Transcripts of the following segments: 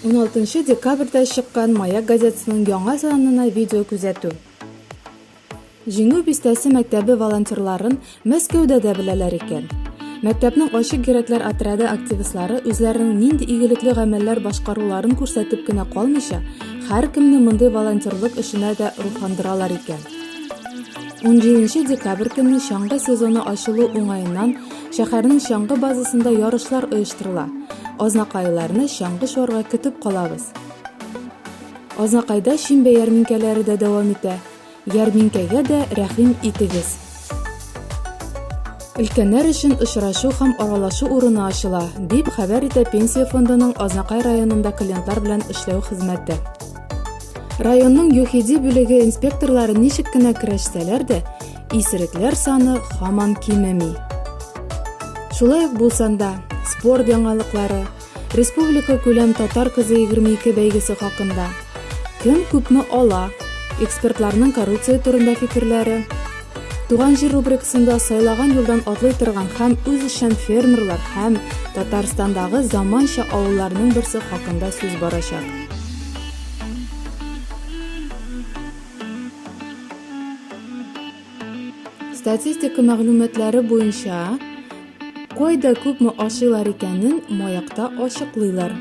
16 декабрьдә чыккан Маяк газетасының яңа санына видео күзәтү. Җиңү бистәсе мәктәбе волонтерларын Мәскәүдә дә беләләр икән. Мәктәпнең Ачык йөрәкләр отряды активистлары үзләренең нинди игелекле гамәлләр башкаруларын күрсәтеп кенә калмыйча, һәркемне мондый волонтерлык эшенә дә рухландыралар икән. 17 декабрь көнне чаңгы сезоны ачылу уңаеннан шәһәрнең чаңгы базасында ярышлар оештырыла. Азнакайлыларны чаңгы шуарга көтеп калабыз. Азнакайда шимбә ярминкәләре дә дәвам итә. Ярминкәгә дә рәхим итегез. Өлкәннәр өчен очрашу һәм аралашу урыны ачыла, дип хәбәр итә Пенсия фондының Азнакай районында клиентлар белән эшләү хезмәте. Районның ЮХИДИ бүлеге инспекторлары ничек кенә көрәшсәләр дә, исерекләр саны һаман кимеми. Шулай ук булсанда, спорт яңалыклары, Республика күләм Татар кызы 22 бәйгесе хакында. Кем күпме ала? Экспертларның коррупция турында фикерләре. Туган җир рубрикасында сайлаган юлдан атлый торган һәм үзешчән фермерлар һәм Татарстандагы заманча авылларның берсе хакында сүз барачак. Статистика мәгълүматлары буенча, кайда күпме ашыйлар икәнен маякта ачыклыйлар.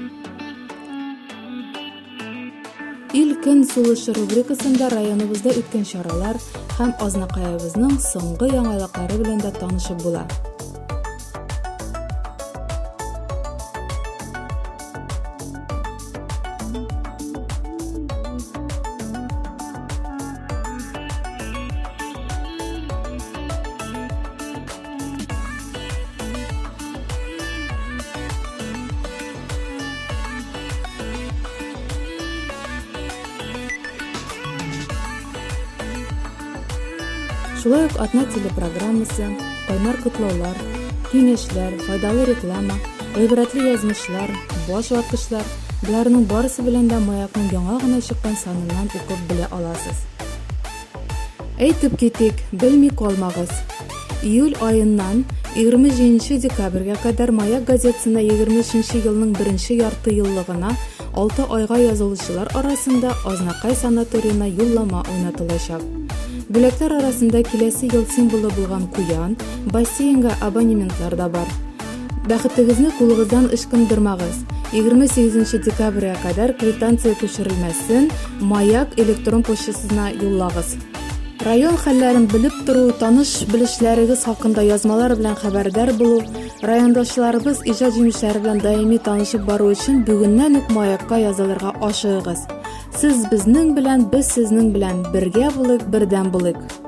Ил-көн сулышы рубрикасында районыбызда үткән чаралар һәм Азнакаебызның соңгы яңалыклары белән дә танышып була. Шулай ук атна телепрограммасы, кайнар котлаулар, киңәшләр, файдалы реклама, гыйбрәтле язмышлар, баш ваткычлар, боларның барысы белән дә Маякның яңа гына чыккан саныннан укып белә аласыз. Әйтеп китик, белми калмагыз. Июль аеннан 27 декабрьгә кадәр Маяк газетасына 23 елның беренче яртыеллыгына алты айга язылучылар арасында Азнакай санаториена юллама уйнатылачак. Бүләкләр арасында киләсе ел символы булган куян, бассейнга абонементлар да бар. Бәхетегезне кулыгыздан ычкындырмагыз. 28 декабрьгә кадәр квитанция күчерелмәсен Маяк электрон почтасына юллагыз. Район хәлләрен белеп тору, таныш-белешләрегез хакында язмалар белән хәбәрдар булу, райондашларыбыз иҗат җимешләре белән даими танышып бару өчен бүгеннән үк Маякка язылырга ашыгыгыз. Сез безнең белән, без сезнең белән бергә булыйк, бердәм булыйк.